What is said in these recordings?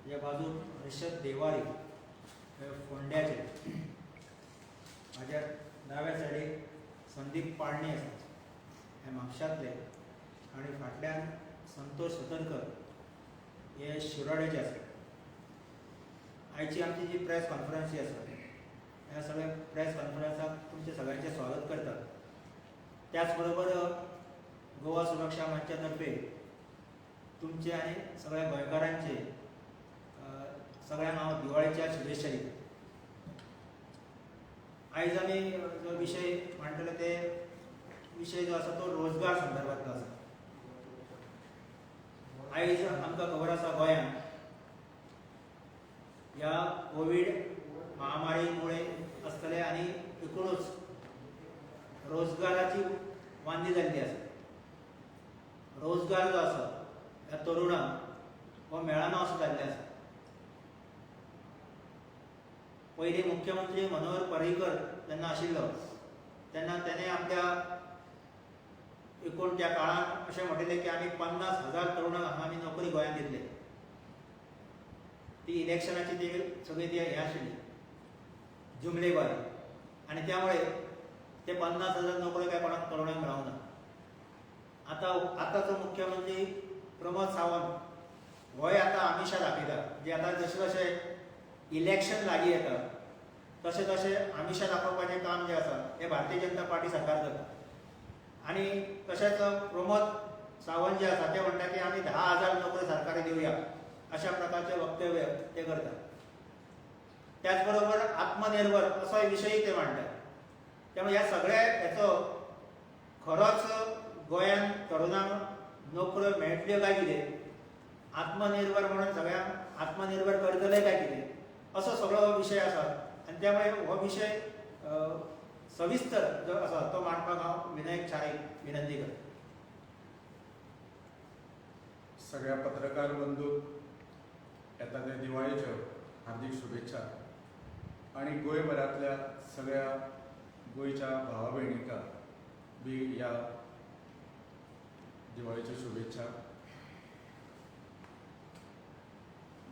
ह्या बाजून हर्षद देवारी हे फोंड्याचे, म्हाज्या दाव्या सायडीक संदीप पाळणी आसा, हे म्हापशांतले, आनी फाटल्यान संतोष सतरकर हे शिरोड्याचे आसा. आयची आमची जी प्रेस कॉन्फरन्स जी आसा, ह्या सगळ्या प्रेस कॉन्फरन्साक तुमचें सगळ्यांचें स्वागत करतात. त्याच बरोबर गोवा सुरक्षा मंचा तर्फे तुमचे आनी सगळ्या गोंयकारांचे सगळ्यांक हांव दिवाळेच्या शुभेच्छा दिता. आयज आमी जो विशय मांडटले ते विशय जो आसा तो रोजगार संदर्भातलो आसा. आयज आमकां खबर आसा, गोंयांत ह्या कोवीड महामारीमुळे आसतले आनी एकूणच रोजगाराची वांदी जाल्ली आसा. रोजगार जो आसा ह्या तरुणांक हो मेळना असो जाल्ले आसा. पयलीं मुख्यमंत्री मनोहर पर्रीकर जेन्ना आशिल्लो तेन्ना तेणें आपल्या एकूण त्या काळांत अशें म्हटिल्लें की आमी 50,000 तरुणांक हांगा आमी नोकरी गोंयांत दितले. ती इलेक्शनाची ती सगळी ती हें आशिल्ली जुमलेबाजी आनी त्यामुळे ते 50,000 नोकऱ्यो काय कोणाक तरुणांक मेळोंक ना. आतां आतांचो मुख्यमंत्री प्रमोद सावंत होय आतां आमिशां दाखयता, जे आतां जशें जशें इलेक्शन लागीं येता तशें तशें आमिशां दाखोवपाचें काम जें आसा हें भारतीय जनता पार्टी सरकार करता. आनी तशेंच प्रमोद सावंत जे आसा ते म्हणटा की आमी 10,000 नोकऱ्यो सरकारी दिवया, अशा प्रकारचे वक्तव्य ते करतात. त्याच बरोबर आत्मनिर्भर असो विशयी ते मांडटात. त्यामुळे ह्या सगळ्या हेचो खरोच गोंयांत तरुणांक नोकऱ्यो मेळटल्यो काय कितें, आत्मनिर्भर म्हणून सगळ्यांक आत्मनिर्भर करतले काय कितें, असो सगळो विशय आसा. आनी त्यामुळे हो विशय सविस्तर जो आसा तो मांडपाक हांव विनायक च्यारीक विनंती करता. सगळ्या पत्रकार बंधूक येता त्या दिवाळेच्यो हार्दिक शुभेच्छा आनी गोंयभरांतल्या सगळ्या गोंयच्या भावा भयणींक बी ह्या दिवाळेच्यो शुभेच्छा.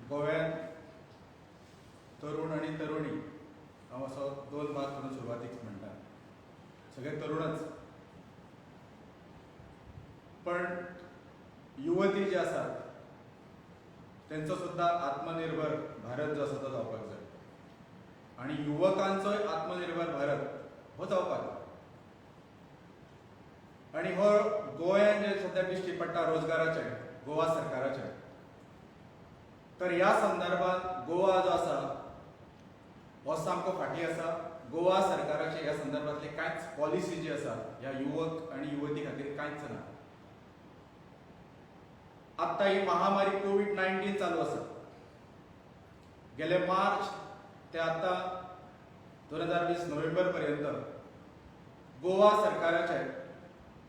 गोव्यान तरुण आनी तरुणी, हांव असो दोन भाग करून सुरवातीक म्हणटा, सगळे तरुणच पण युवती जे आसात तेंचो सुद्दां आत्मनिर्भर भारत जो आसा तो जावपाक जाय आनी युवकांचोय आत्मनिर्भर भारत हो जावपाक जाय. आनी हो गोंयांत जे सद्या दिश्टी पडटा रोजगाराचें गोवा सरकाराचें, तर ह्या संदर्भात गोवा जो आसा हो सामको फाटीं आसा. गोवा सरकाराचे ह्या संदर्भातली कांयच पॉलिसी जी आसा ह्या युवक आनी युवती खातीर कांयच ना. आत्तां ही महामारी कोवीड-19 चालू आसा. गेले मार्च ते आतां 2020 नोव्हेंबर पर्यंत गोवा सरकाराचे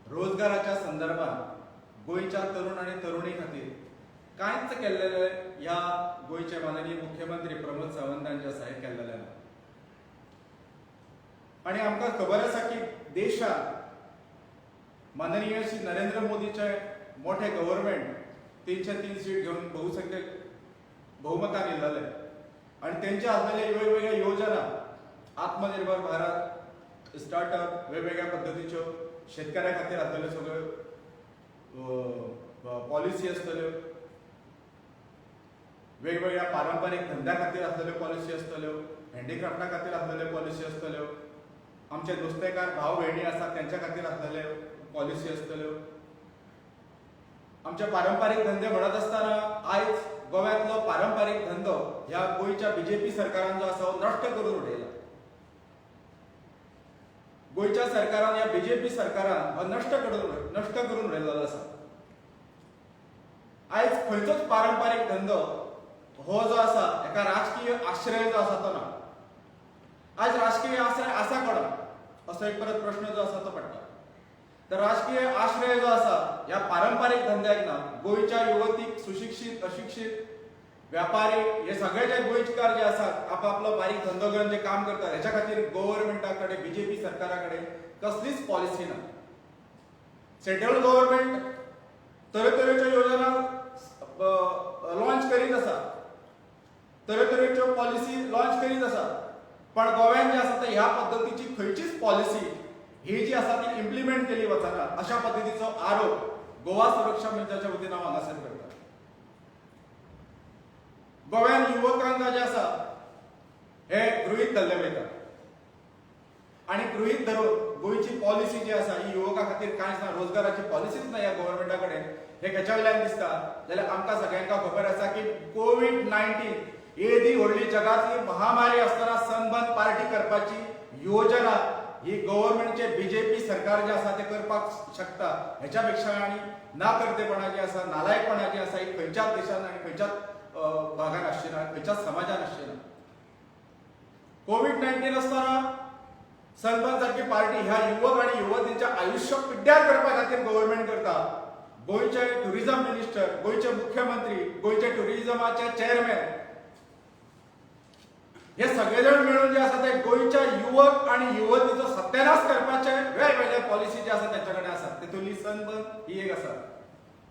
रोजगाराच्या संदर्भात गोंयच्या तरुण आनी तरुणी खातीर कांयच केल्लेलें ह्या गोंयचे माननीय मुख्यमंत्री प्रमोद सावंतान जे आसा हें केल्लेलें ना. आनी आमकां खबर आसा की देशांत माननीय श्री नरेंद्र मोदीचे मोठे गव्हर्मेंट 303 सीट घेवन बहुसंख्यक बहुमतान येयल्लेले आनी तेंचे आसलेले वेगवेगळ्यो योजना, आत्मनिर्भर भारत, स्टार्टअप, वेगवेगळ्या पद्दतीच्यो शेतकऱ्या खातीर आसलेल्यो सगळ्यो पॉलिसी आसतल्यो, वेगवेगळ्या पारंपारीक धंद्या खातीर आसलेल्यो पॉलिसी आसतल्यो, हँडीक्राफ्टा खातीर आसलेल्यो पॉलिसी आसतल्यो, आमचे नुस्तेकार भाव भयणी आसात तेंच्या खातीर आसलेल्यो पॉलिसी आसतल्यो. आमचे पारंपारीक धंदे म्हणत आसतना आयज गोव्यांतलो पारंपारीक धंदो ह्या गोंयच्या बीजेपी सरकारान जो आसा हो नश्ट करून उडयला. गोंयच्या सरकारान, ह्या बीजेपी सरकारान हो नश्ट करून उडयलेलो आसा. आयज खंयचोच पारंपारीक धंदो हो जो आसा एका राजकीय आश्रय जो आसा तो ना. आयज राजकीय आश्रय आसा कोणाक, असो एक परत प्रश्न जो आसा तो पडटा. तर राजकीय आश्रय जो आसा ह्या पारंपारीक धंद्याक ना. गोंयच्या युवतीक, सुशिक्षीत, अशिक्षीत, व्यापारी हे सगळे जे गोंयकार जे आसात आपापलो बारीक धंदो घेवन जे काम करतात, हेच्या खातीर गव्हर्मेंटा कडेन, बीजेपी सरकारा कडेन कसलीच पॉलिसी ना. सेंट्रल गव्हर्मेंट तरेतरेच्यो योजना लॉन्च करीत आसा. पण गोव्यान जे आसा ते ह्या पद्दतीची खंयचीच पॉलिसी ही जी आसा ती इम्प्लिमेंट केली वचना अशा पद्दतीचो आरोप गोवा सुरक्षा मंचाच्या वतीन हांव हांगासर करता. गोव्यान युवकांक जे आसा हे गृहीत धरले वयता आनी गृहीत धरून गोंयची पॉलिसी जी आसा ही युवकां खातीर कांयच ना, रोजगाराची पॉलिसीच ना ह्या गव्हर्मेंटा कडेन. हे हेच्या वयल्यान दिसता जाल्यार आमकां सगळ्यांक खबर आसा की कोवीड-19 येदी व्हडली जगांतली महामारी आसतना सनबर्न पार्टी करपाची योजना ही गव्हर्मेंटचे बीजेपी सरकार जे आसा ते करपाक शकता. हेच्या पेक्षा आनी ना करतेपणा जी आसा, नालायकपणा जी आसा ही खंयच्याच देशान आनी खंयच्याच भागान आसची ना, खंयच्याच समाजान आसची ना. कोवीड-19 आसतना सनबर्न सारकी पार्टी ह्या युवक आनी युवतींच्या आयुश्य पिड्ड्यार करपा खातीर गव्हर्मेंट करता. गोंयचे टुरिझम मिनिस्टर, गोंयचे मुख्यमंत्री, गोंयचे टुरिझमाचे चेअरमॅन हे सगळे जाण मेळून जे आसा ते गोंयच्या युवक आनी युवतीचो सत्यानाश करपाचे वेगवेगळे पॉलिसी जे आसा तेंच्या कडेन आसा. तेतूंतली सनबर्न ही एक आसा.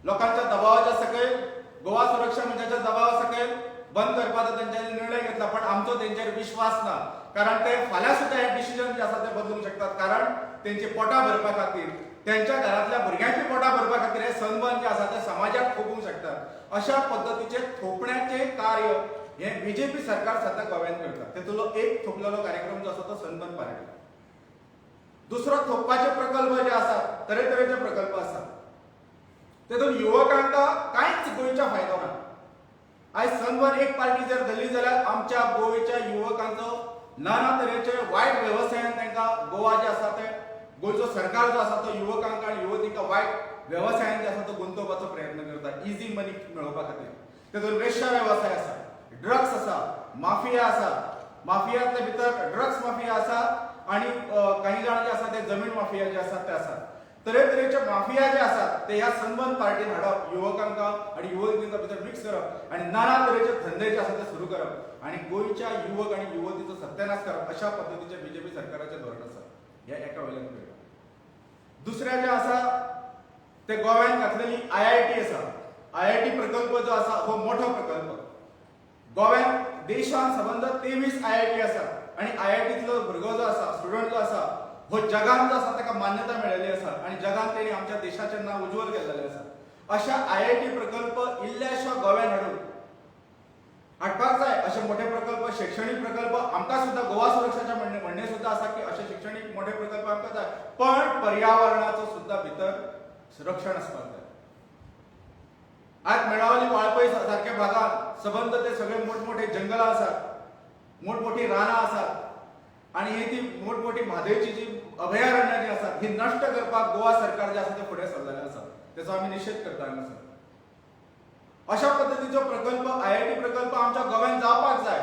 लोकांच्या दबावाच्या सकयल, गोवा सुरक्षा मंचाच्या दबावा सकयल बंद करपाचो तेंच्यांनी निर्णय घेतला, पण आमचो तेंचेर विश्वास ना, कारण ते फाल्यां सुद्दां हे डिसिजन जे आसा ते बदलूंक शकतात. कारण तेंची पोटां भरपा खातीर, तेंच्या घरांतल्या भुरग्यांची पोटां भरपा खातीर हे सनबर्न जे आसा ते समाजाक थोपूंक शकतात. अशा पद्दतीचे थोपण्याचे कार्य हे बीजेपी सरकार सध्या गोव्यान करता. तेतूंतलो एक थोपलेलो कार्यक्रम जो आसा तो सनबर्न पार्टी. दुसरो थोपपाचे प्रकल्प जे आसात, तरेतरेचे प्रकल्प आसात, तेतून युवकांक कांयच गोंयच्या फायदो ना. आयज सनबर्न एक पार्टी जर धरली जाल्यार आमच्या गोंयच्या युवकांचो नाना तरेचे वायट वेवसायान तांकां गोवा जे आसा ते गोंयचो सरकार जो आसा तो युवकांक आनी युवतींक वायट वेवसायान जे आसा तो गुंतोवपाचो प्रयत्न करता इजी मनी मेळोवपा खातीर. तेतून वेश्या वेवसाय आसा, ड्रग्स आसा, माफिया आसा. माफियांतले भितर ड्रग्स माफिया आसा आनी काही जाण जे आसा ते जमीन माफिया जे आसात ते आसात. तरेतरेचे माफिया जे आसात ते ह्या सनबर्न पार्टीन हाडप, युवकांक आनी युवतींच्या भितर मिक्स करप आनी नाना तरेचे धंदे जे आसा ते सुरू करप आनी गोंयच्या युवक आनी युवतीचो सत्यानाश करप अशा पद्दतीचे बीजेपी सरकाराचें धोरण आसा. ह्या एका वयल्यान कळटा. दुसरें जें आसा ते गोव्यान घातलेली आयआयटी आसा. आयआयटी प्रकल्प जो आसा हो मोठो प्रकल्प. गोव्यान देशान सबंद 23 आयआयटी आसा आनी आयआयटींतलो भुरगो जो आसा, स्टुडंट जो आसा हो जगान जो आसा ताका मान्यता मेळिल्ली आसा आनी जगान तेणी आमच्या देशाचें नांव उज्ज्वल केल्लें आसा. अशा आयआयटी प्रकल्प इल्ल्याशा गोव्यान हाडून हाडपाक जाय. अशे मोठे प्रकल्प, शिक्षणीक प्रकल्प आमकां सुद्दां गोवा सुरक्षाचे म्हणणें सुद्दां आसा की अशे शिक्षणीक मोठे प्रकल्प आमकां जाय, पण पर्यावरणाचो सुद्दां भितर रक्षण आसपाक जाय. आज मेळावली वाळपय सारक्या भागात सबंद ते सगळे मोठमोठे जंगलां आसात, मोठमोठी रानां आसात आनी ही ती मोठमोठी म्हादयची जी अभयारण्यां जी आसात ही नश्ट करपाक गोवा सरकार जे आसा ते फुडें सरलेलें आसा. तेचो आमी निशेध करता हांगासर. अशा पद्दतीचो प्रकल्प आयआयटी प्रकल्प आमच्या गोव्यान जावपाक जाय,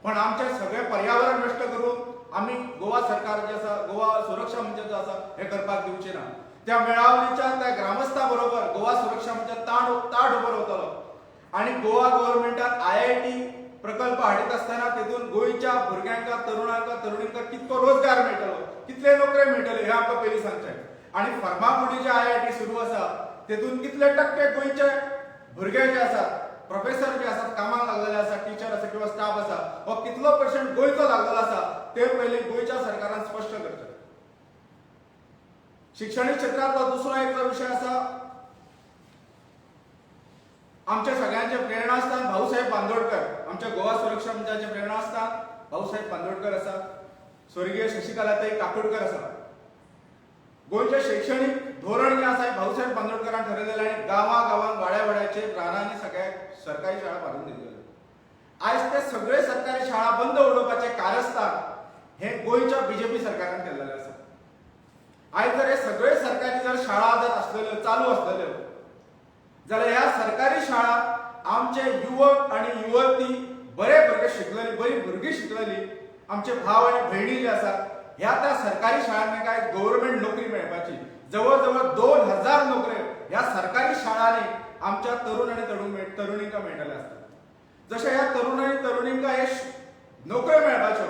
पण आमचें सगळें पर्यावरण नश्ट करून आमी गोवा सरकार जे आसा, गोवा सुरक्षा मंच जो आसा हें करपाक दिवचें ना. त्या मेळावलीच्या त्या ग्रामस्था बरोबर गोवा सुरक्षा मंच ताट उबो रावतलो आनी गोवा गव्हर्मेंटान आयआयटी प्रकल्प हाडीत आसतना तेतून गोंयच्या भुरग्यांक, तरुणांक, तरुणींक कितको रोजगार मेळटलो, कितले नोकऱ्यो मेळटल्यो हें आमकां पयलीं सांगचें. आनी फर्मागुडी जे आयआयटी सुरू आसा तेतून कितले टक्के गोंयचे भुरगे जे आसात, प्रोफेसर जे आसात, कामाक लागलेले आसा, टिचर आसा किंवा स्टाफ आसा, हो कितलो पर्संट गोंयचो लागलेलो आसा ते पयलीं गोंयच्या सरकारान स्पश्ट करचें. शिक्षणीक क्षेत्रांतलो दुसरो एक विशय आसा, आमच्या सगळ्यांचे प्रेरणास्थान भाऊसाहेब बांदोडकर, आमच्या गोवा सुरक्षा मंचाचे प्रेरणास्थान भाऊसाहेब बांदोडकर आसा, स्वर्गीय शशिकलाताई काकोडकर आसा. गोंयचें शैक्षणीक धोरण जें आसा हें भाऊसाहेब बांदोडकरान ठरयलेलें आनी गांवा गांवांत वाड्या वाड्याचेर रानांनी सगळ्या सरकारी शाळा बांदून दिल्ल्यो. आयज ते सगळे सरकारी शाळा बंद उडोवपाचें कारस्थान हें गोंयच्या बीजेपी सरकारान केल्लेलें आसा. आयज जर हे सगळे सरकारी जर शाळा जर आसलेल्यो, चालू आसलेल्यो जाल्यार ह्या सरकारी शाळा आमचे युवक आनी युवती, बरे भुरगे शिकलेली, बरी भुरगीं शिकलेली आमचे भाव आनी भयणी जे आसात ह्या त्या सरकारी शाळांनी काय गव्हर्मेंट नोकरी मेळपाची. जवळ जवळ 2000 नोकऱ्यो ह्या सरकारी शाळांनी आमच्या तरुण आनी तरुणींका मेळटले आसतात. जशें ह्या तरुण आनी तरुणींका हे नोकऱ्यो मेळपाच्यो,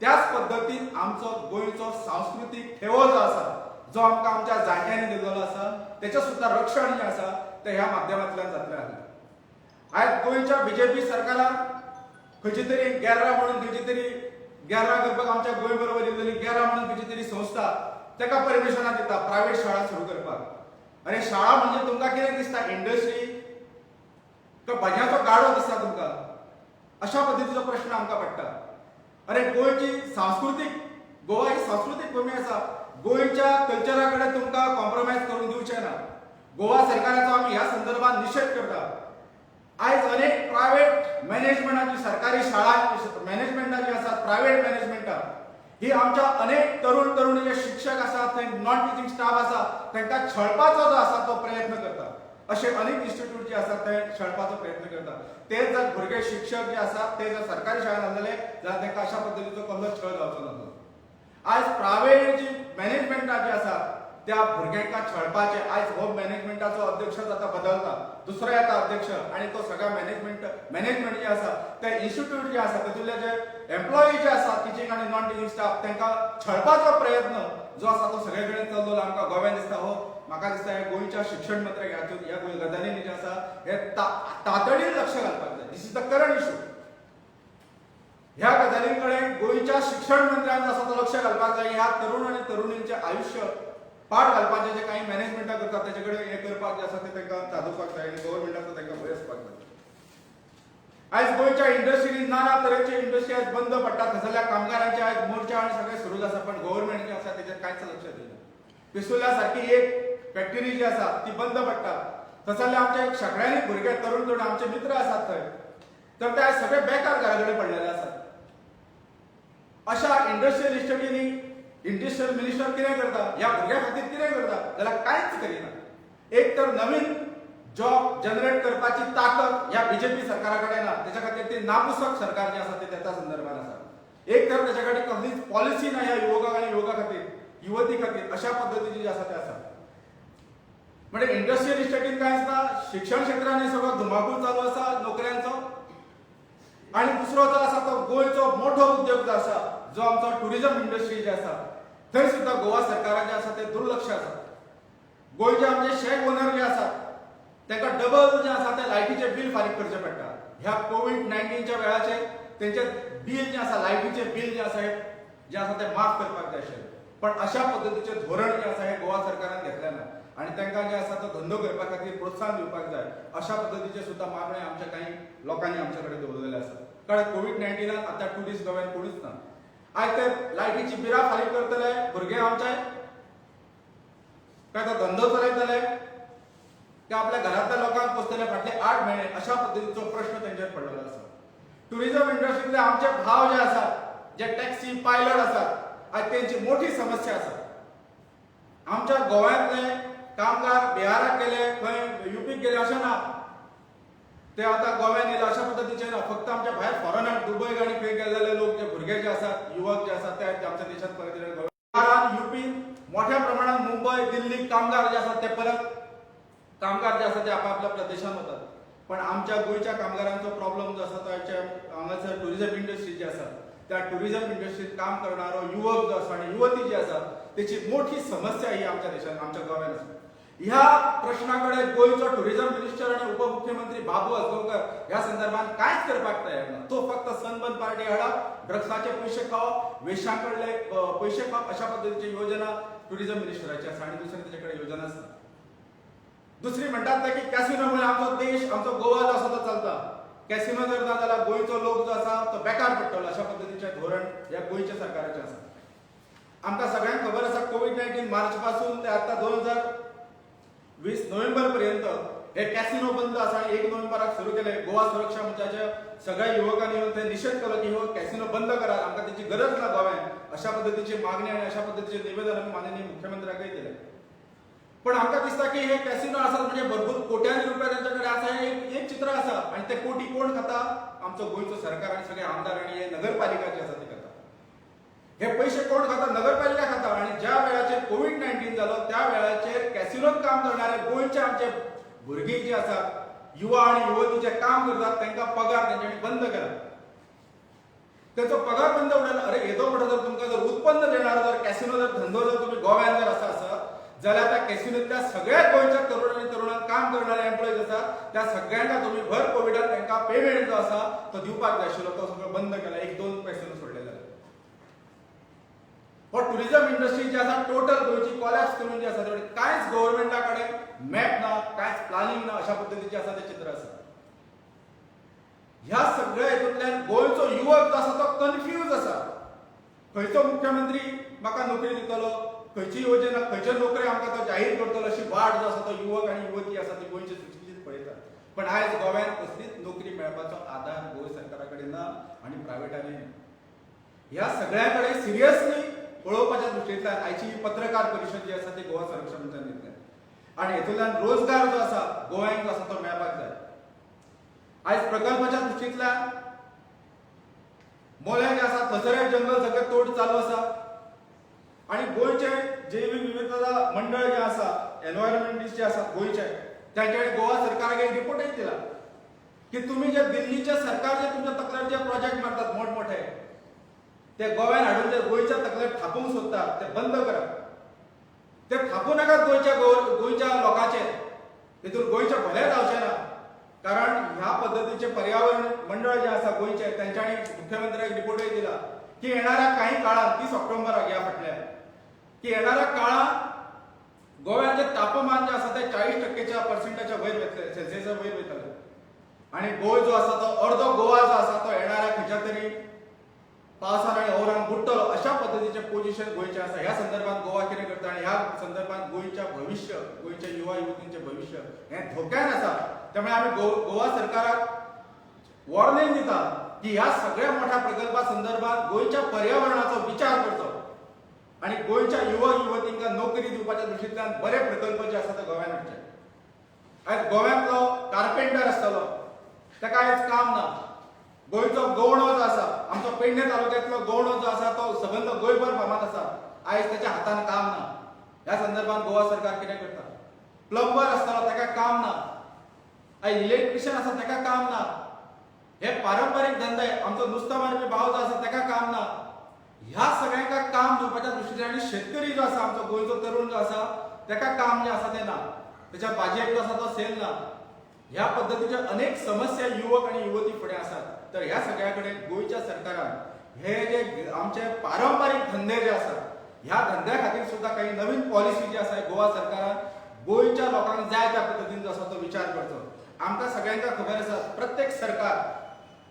त्याच पद्दतीन आमचो गोंयचो सांस्कृतीक ठेवो जो आसा, जो आमकां आमच्या जाणट्यांनी दिल्लो आसा, तेचें सुद्दां रक्षण जें आसा तें ह्या माध्यमांतल्यान जातलें आसलें. आयज गोंयच्या बीजेपी सरकारान खंयची तरी गेर्रा म्हणून खंयची तरी गेर्रा करपाक आमच्या गोंय बरोबर येयलेली गेरा म्हणून खंयची तरी संस्था ताका परमिशनां दिता प्रायवेट शाळा सुरू करपाक. अरे शाळा म्हणजे तुमकां कितें दिसता, इंडस्ट्री का भाजयांचो गाडो दिसता तुमकां? अशा पद्दतीचो प्रश्न आमकां पडटा. अरे गोंयची सांस्कृतीक, गोवा ही सांस्कृतीक भूमी आसा, गोंयच्या कल्चरा कडेन तुमकां कॉम्प्रोमायज करूंक दिवचें ना. गोवा सरकाराचो आमी ह्या संदर्भात निशेध करता. आयज अनेक प्रायवेट मॅनेजमेंटाची सरकारी शाळा मॅनेजमेंटा जी आसात, प्रायवेट मॅनेजमेंटा ही आमच्या अनेक तरुण तरुणी जे शिक्षक आसात, थंय नॉन टिचींग स्टाफ आसा, तांकां छळपाचो जो आसा तो प्रयत्न करता. अशे अनेक इन्स्टिट्यूट जे आसात ते छळपाचो प्रयत्न करता. ते जर भुरगे शिक्षक जे आसात ते जर सरकारी शाळेंत आसलेले जाल्यार तांकां अशा पद्दतीचो कसलो छळ जावचो नासलो. आयज प्रायवेट जी मॅनेजमेंटा जी आसा त्या भुरग्यांक छळपाचे, आयज हो मॅनेजमेंटाचो अध्यक्ष आतां बदलता, दुसरो येता अध्यक्ष आनी तो सगळ्या मॅनेजमेंट जे आसा ते इन्स्टिट्यूट जे आसा तातूंतले जे एम्प्लॉई जे आसा टिचींग आनी नॉन टिचींग स्टाफ तांकां छळपाचो प्रयत्न जो आसा तो सगळे कडेन चल्लो आमकां गोव्यान दिसता. हो म्हाका दिसता हे गोंयच्या शिक्षण मंत्र्याक ह्या गजालींनी जें आसा हे तातडीन लक्ष घालपाक जाय. This is the current issue. ह्या गजालीं कडेन गोंयच्या शिक्षण मंत्र्यान जो आसा तो लक्ष घालपाक जाय. ह्या तरुण आनी तरुणींचें आयुश्य पाड घालपाचें जे काही मॅनेजमेंटां करतात तेजे कडेन हें करपाक जें आसा तें तांकां चादोवपाक जाय आनी गव्हर्मेंटाचो तांकां भंय आसपाक जाय. आयज गोंयच्या इंडस्ट्रीनी नाना तरेचे इंडस्ट्री आयज बंद पडटात, थंयसरल्या कामगारांचे आयज मोर्चा आनी सगळें सुरू आसा, पण गव्हर्मेंट जें आसा तेजेर कांयच लक्ष दिना. पिसुर्ल्या सारकी एक फॅक्टरी जी आसा ती बंद पडटा, थंयसरले आमचे शेंकड्यांनी भुरगे तरुण तरुण आमचे मित्र आसात थंय, तर ते आयज सगळे बेकार घरा कडेन पडलेले आसात. अशा इंडस्ट्रियल इस्टेटींनी इंडस्ट्रियल मिनिस्टर कितें करता, ह्या भुरग्यां खातीर कितें करता जाल्यार कांयच करिना. एक तर नवीन जॉब जनरेट करपाची ताकद ह्या बीजेपी सरकारा कडेन ना, तेच्या खातीर ती नापुसक सरकार जें आसा तें तेच्या संदर्भात आसा. एक तर तेच्या कडेन कसलीच पॉलिसी ना ह्या युवकां आनी युवका खातीर, युवती खातीर, अशा पद्दतीची जी आसा ते आसा. म्हणजे इंडस्ट्रियल इस्टेटीन कांय आसता, शिक्षण क्षेत्रांनी सगळो धुमाकूळ चालू आसा नोकऱ्यांचो, आनी दुसरो जो आसा तो गोंयचो मोठो उद्योग जो आसा जो आमचो टुरिजम इंडस्ट्री जी आसा थंय सुद्दां गोवा सरकाराचें आसा तें दुर्लक्ष आसा. गोंयचे आमचे शॅक ओनर जे आसात तांकां डबल जें आसा तें लायटीचें बील फारीक करचें पडटा. ह्या कोवीड 19च्या वेळाचेर तेंचें बील जें आसा, लायटीचें बील जें आसा तें माफ करपाक जाय आशिल्लें, पण अशा पद्दतीचें धोरण जें आसा हें गोवा सरकारान घेतलें ना आनी तांकां जें आसा तो धंदो करपा खातीर प्रोत्साहन दिवपाक जाय अशा पद्दतीचे सुद्दां मागणे आमच्या काही लोकांनी आमच्या कडेन दवरलेले आसा. कारण कोवीड 19 आतां टुरिस्ट गोव्यान कोणूच ना. आयज ते लायटीची बिलां फारीक करतले भुरगे आमचे, काय तो धंदो चलयतले, काय आपल्या घरांतल्या लोकांक पोसतले फाटले 8 म्हयने, अशा पद्दतीचो प्रश्न तेंचेर पडलेलो आसा. टुरिजम इंडस्ट्रींतले आमचे भाव जे आसात, जे टॅक्सी पायलट आसात, आयज तेंची मोठी समस्या आसा. आमच्या गोव्यांतले कामगार बिहाराक गेले, खंय युपीक गेले अशें ना, ते आतां गोव्यान येयले अशा पद्दतीचे ना. फक्त आमच्या भायर फॉरेनाक दुबय आनी खंय गेल्ले लोक जे भुरगे जे आसात, युवक जे आसात ते आमच्या देशांत परत येयले. बिहारान, युपीन मोठ्या प्रमाणात मुंबय, दिल्ली कामगार जे आसात ते परत कामगार जे आसात ते आपापल्या प्रदेशांत वतात. पण आमच्या गोंयच्या कामगारांचो प्रॉब्लम जो आसा तो आमच्या हांगासर टुरिजम इंडस्ट्री जी आसा त्या टुरिजम इंडस्ट्रीत काम करणारो युवक जो आसा आनी युवती जी आसा तेची मोठी समस्या ही आमच्या देशांत, आमच्या गोव्यान आसा. ह्या प्रश्ना कडेन गोंयचो टुरिजम मिनिस्टर आनी उपमुख्यमंत्री बाबू आजगांवकर ह्या संदर्भात कांयच करपाक तयार ना. तो फक्त सनबर्न पार्टी हाडप, ड्रग्साचे पयशे खावप, वेश्यां कडले पयशे खावप अशा पद्दतीची योजना टुरिजम मिनिस्टराची आसा आनी दुसरी तेचे कडेन योजना आसना. दुसरी म्हणटात ते की कॅसिनो मुळे आमचो देश, आमचो गोवा जो आसा तो चलता. कॅसिनो जर ना जाल्यार गोंयचो लोक जो आसा तो बेकार पडटलो, अशा पद्दतीचें धोरण ह्या गोंयच्या सरकाराचें आसा. आमकां सगळ्यांक खबर आसा कोवीड 19 मार्च पासून ते आतां 2020 नोव्हेंबर पर्यंत हे कॅसिनो बंद आसा आनी 1 नोव्हेंबराक सुरू केले. गोवा सुरक्षा मंचाच्या सगळ्या युवकांनी येवन थंय निशेध केलो की हो कॅसिनो बंद करात, आमकां तेची गरज ना गोव्यान, अशा पद्दतीची मागणी आनी अशा पद्दतीचें निवेदन आमी माननीय मुख्यमंत्र्यांकय दिलें. पण आमकां दिसता की हे कॅसिनो आसात म्हणजे भरपूर कोट्यांनी रुपया त्यांच्या कडेन आसा हे एक चित्र आसा आनी ते कोटी कोण खाता, आमचो गोंयचो सरकार आनी सगळे आमदार आनी हे नगरपालिका जी आसा ती खाता. हे पयशे कोण खाता, नगरपालिका खाता. आनी ज्या वेळाचेर कोवीड 19 जालो त्या वेळाचेर कॅसिनोत काम करणारे गोंयचे आमचे भुरगीं जी आसात, युवा आनी युवती जे काम करतात तांकां पगार तेंच्यांनी बंद केला, तेचो पगार बंद उडयला. अरे येदो मोठो जर तुमकां जर उत्पन्न देणार जर कॅसिनो जर धंदो जर तुमी गोव्यान जर आसा आसत जाल्यार त्या कॅसिनोंतल्या सगळ्या गोंयच्या तरुण आनी तरुणांक काम करणारे एम्प्लॉईज आसात त्या सगळ्यांका तुमी भर कोविडात तांकां पेमेंट जो आसा तो दिवपाक जाय आशिल्लो तो सगळो बंद केला. 1-2 कॅसिनो सोडले जाल्यार. हो टुरिझम इंडस्ट्री जी आसा टोटल गोंयची कोलॅप्स करून जी आसा तेवढे कांयच गव्हर्मेंटा कडेन मॅप ना, कांयच प्लॅनिंग ना, अशा पद्दतीचें आसा तें चित्र आसा. ह्या सगळ्या हितूंतल्यान गोंयचो युवक जो आसा तो कन्फ्यूज आसा. खंयचो मुख्यमंत्री म्हाका नोकरी दितलो, खंयची योजना, खंयच्यो नोकरी आमकां तो जाहीर करतलो अशी वाट जो आसा तो युवक आनी युवती आसा ती गोंयचे सुशिक्षीत पळयतात. पण आयज गोव्यान कसलीच नोकरी मेळपाचो आदार गोंय सरकारा कडेन ना आनी प्रायवेटानूय ना. ह्या सगळ्या कडेन सिरियसली पळोवपाच्या दृश्टींतल्यान आयची ही पत्रकार परिशद जी आसा ती गोवा संरक्षण मंचान घेतल्या आनी हेतूंतल्यान रोजगार जो आसा गोंयांत जो आसा तो मेळपाक जाय. आयज प्रकल्पाच्या दृश्टींतल्यान मोल्यां जें आसा थंयसर जंगल सगळें तोड चालू आसा आनी गोंयचे जैवीक विविधता मंडळ जें आसा, एनवायरमेंटिस्ट जे आसा गोंयचे, तांच्यानी गोवा सरकाराक एक रिपोर्टूय दिला की तुमी जे दिल्लीचे सरकार जे तुमच्या तकलेर जे प्रोजेक्ट मारतात मोठमोठे ते गोव्यान हाडून जे गोंयच्या तकलेर थापूंक सोदतात ते बंद करात. ते थापूं नाकात गोंयच्या गोंयच्या लोकांचेर, तितून गोंयचें भलें जावचें ना. कारण ह्या पद्दतीचें पर्यावरण मंडळ जें आसा गोंयचें तेंच्यांनी मुख्यमंत्र्याक रिपोर्टूय दिला की येणाऱ्या काही काळात 30 ऑक्टोबराक ह्या फाटल्या की येणाऱ्या काळात गोव्याचें तापमान जें आसा तें 40% पर्संटाच्या वयर वतलें, सेल्सियसा वयर वयतलें आनी गोंय जो आसा तो अर्दो गोवा जो आसा तो येणाऱ्या खंयच्या तरी पावसान आनी ओवरान बुडटलो अशा पद्दतीचें पोजिशन गोंयचें आसा. ह्या संदर्भात गोवा कितें करता आनी ह्या संदर्भात गोंयच्या भविश्य, गोंयच्या युवा युवतींचें भविश्य हें धोक्यान आसा. त्यामुळे आमी गोवा सरकाराक वॉर्निंग दिता की ह्या सगळ्या मोठ्या प्रकल्पा संदर्भात गोंयच्या पर्यावरणाचो विचार करचो आनी गोंयच्या युवक युवतींका नोकरी दिवपाच्या दृश्टींतल्यान बरे प्रकल्प जे आसा ते गोव्यान हाडचे. आयज गोव्यांतलो कार्पेंटर आसतलो ताका आयज काम ना. गोंयचो गवणो जो आसा, आमचो पेडणे तालुक्यांतलो गवणो जो आसा तो सबंद गोंयभर फामाद आसा, आयज ताच्या हातान काम ना. ह्या संदर्भात गोवा सरकार कितें करता? प्लंबर आसतलो ताका काम ना, आयज इलेक्ट्रिशियन आसा ताका काम ना. हे पारंपारीक धंदे, आमचो नुस्तो मारपी भाव जो आसा ताका काम ना. ह्या सगळ्यांक काम दिवपाच्या दृश्टीन आनी शेतकरी जो आसा आमचो गोंयचो तरुण जो आसा ताका काम जें आसा तें ना, ताच्या भाजयेक जो आसा तो सेल ना. ह्या पद्दतीच्यो अनेक समस्या युवक आनी युवती फुडें आसात. तर ह्या सगळ्या कडेन गोंयच्या सरकारान हे जे आमचे पारंपारीक धंदे जे आसात ह्या धंद्या खातीर सुद्दां काही नवीन पॉलिसी जी आसा गोवा सरकारान गोंयच्या लोकांक जाय त्या पद्दतीन जो आसा तो विचार करचो. आमकां सगळ्यांक खबर आसा प्रत्येक सरकार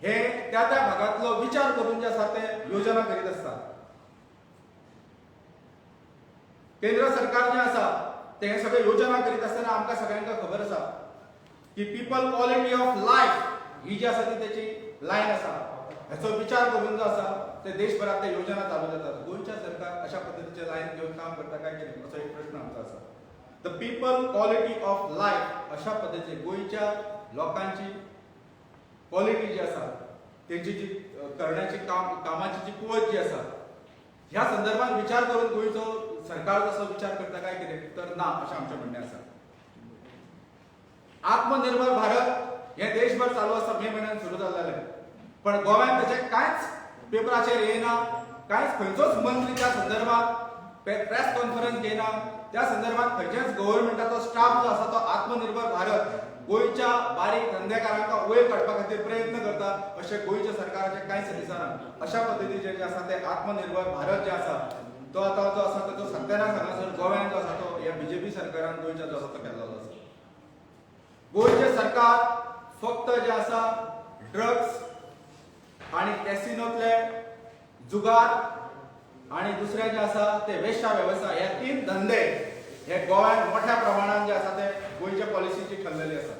हे त्या त्या भागांतलो विचार करून जे आसा ते योजना करीत आसता. केंद्र सरकार जें आसा ते हे सगळे योजना करीत आसतना आमकां सगळ्यांक खबर आसा की पीपल क्वॉलिटी ऑफ लायफ ही जी आसा ती तेची लायन आसा. हेचो विचार करून जो आसा ते देशभरात ते योजना चालू जातात. गोंयच्या सरकार अशा पद्दतीचे लायन घेवन काम करता काय कितें असो एक प्रश्न आमचो आसा. The people quality of life अशा पद्दतीचे गोंयच्या लोकांची क्वॉलिटी जी आसा तेंची जी करण्याची कामाची जी कुवत जी आसा ह्या संदर्भात विचार करून गोंयचो सरकार जसो विचार करता काय कितें तर ना अशें आमचें म्हणणें आसा. आत्मनिर्भर भारत हें देशभर चालू आसा, मे म्हयन्यान सुरू जाल्लें, पण गोव्यान तेचें कांयच पेपराचेर येयना, कांयच खंयचोच मंत्री त्या संदर्भात प्रेस कॉन्फरन्स घेयना. त्या संदर्भात खंयच्याच गव्हर्मेंटाचो स्टाफ जो आसा तो आत्मनिर्भर भारत गोंयच्या बारीक धंदेकारांक वयर काडपा खातीर प्रयत्न करता अशें गोंयच्या सरकाराचें कांयच दिसना. अशा पद्दतीचें जें आसा तें आत्मनिर्भर भारत जें आसा तो आतां जो आसा तो सत्यानाश हांगासर गोव्यान जो आसा तो ह्या बीजेपी सरकारान गोंयच्या जो आसा तो केल्लो आसा. गोंयचें सरकार फक्त जें आसा ड्रग्स आनी कॅसिनोतले जुगार आनी दुसरें जें आसा ते वेश्या वेवसाय हे तीन धंदे हे गोव्यान मोठ्या प्रमाणान जे आसा ते गोंयच्या पॉलिसीची ठरलेली आसा.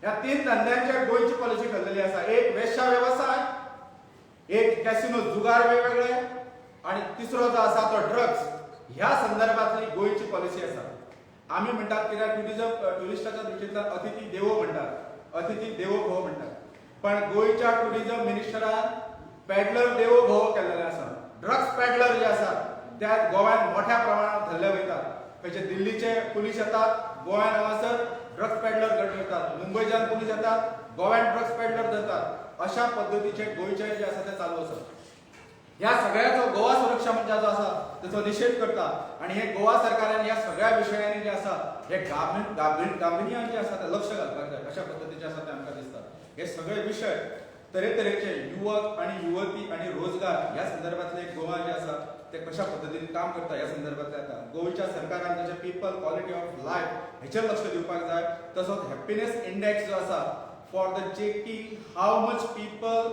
ह्या तीन धंद्यांचे गोंयची पॉलिसी ठरलेली आसा. एक वेश्या वेवसाय, एक कॅसिनो जुगार वेगवेगळे आनी तिसरो जो आसा तो ड्रग्स. ह्या संदर्भातली गोंयची पॉलिसी आसा. आमी म्हणटात कित्याक टुरिजम ट्युरिस्टाच्या दृश्टींतल्यान अतिथी देवो म्हणटात, अतिथी देवो भव म्हणटात, पण गोंयच्या टुरिजम मिनिस्टरान पॅडलर देवो भव केल्लेले आसा. ड्रग्स पॅडलर जे आसात त्या गोव्यान मोठ्या प्रमाणात धरले वयतात. खंयचे दिल्लीचे पुलीस येतात गोव्यान हांगासर ड्रग्स पॅडलर धरतात, मुंबयच्यान पुलीस येतात गोव्यान ड्रग्स पॅडलर धरतात. अशा पद्दतीचे गोंयचे जे आसा ते चालू आसा. ह्या सगळ्याचो गोवा सुरक्षा मंचाचो आसा तेचो निशेध करता आनी हे गोवा सरकारान ह्या सगळ्या विशयांनी जे आसा हे गांभिर्यान जे आसा ते लक्ष घालपाक जाय अशा पद्दतीचे आसा ते आमकां दिसता. हे सगळे विशय तरेतरेचे युवक आनी युवती आनी रोजगार ह्या संदर्भातले गोवा जे आसा ते कशा पद्दतीन काम करता ह्या संदर्भातले आतां गोंयच्या सरकारान जशें पिपल क्वॉलिटी ऑफ लायफ हेचेर लक्ष दिवपाक जाय. तसोच हॅप्पिनेस इंडेक्स जो आसा for the checking how much people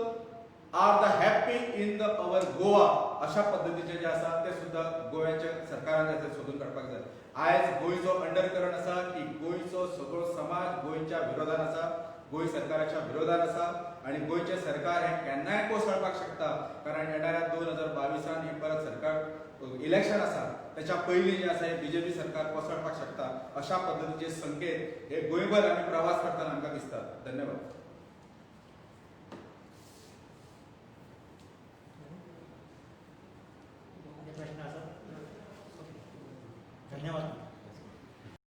are the happy in the our Goa, अशा पद्दतीचे जे आसा ते सुद्दां गोव्याच्या सरकारान जे आसा सोदून काडपाक जाय. आयज गोंयचो अंडर करंट आसा की गोंयचो सगळो समाज गोंयच्या विरोधान आसा, गोंय सरकाराच्या विरोधान आसा आनी गोंयचें सरकार हें केन्नाय कोसळपाक शकता, कारण येणाऱ्या 2022 ही परत सरकार इलेक्शन आसा, त्याच्या पयलीं जें आसा हें बीजेपी सरकार कोसळपाक शकता. अशा पद्दतीचे संकेत हे गोंयभर आमी प्रवास करतना आमकां दिसतात. धन्यवाद.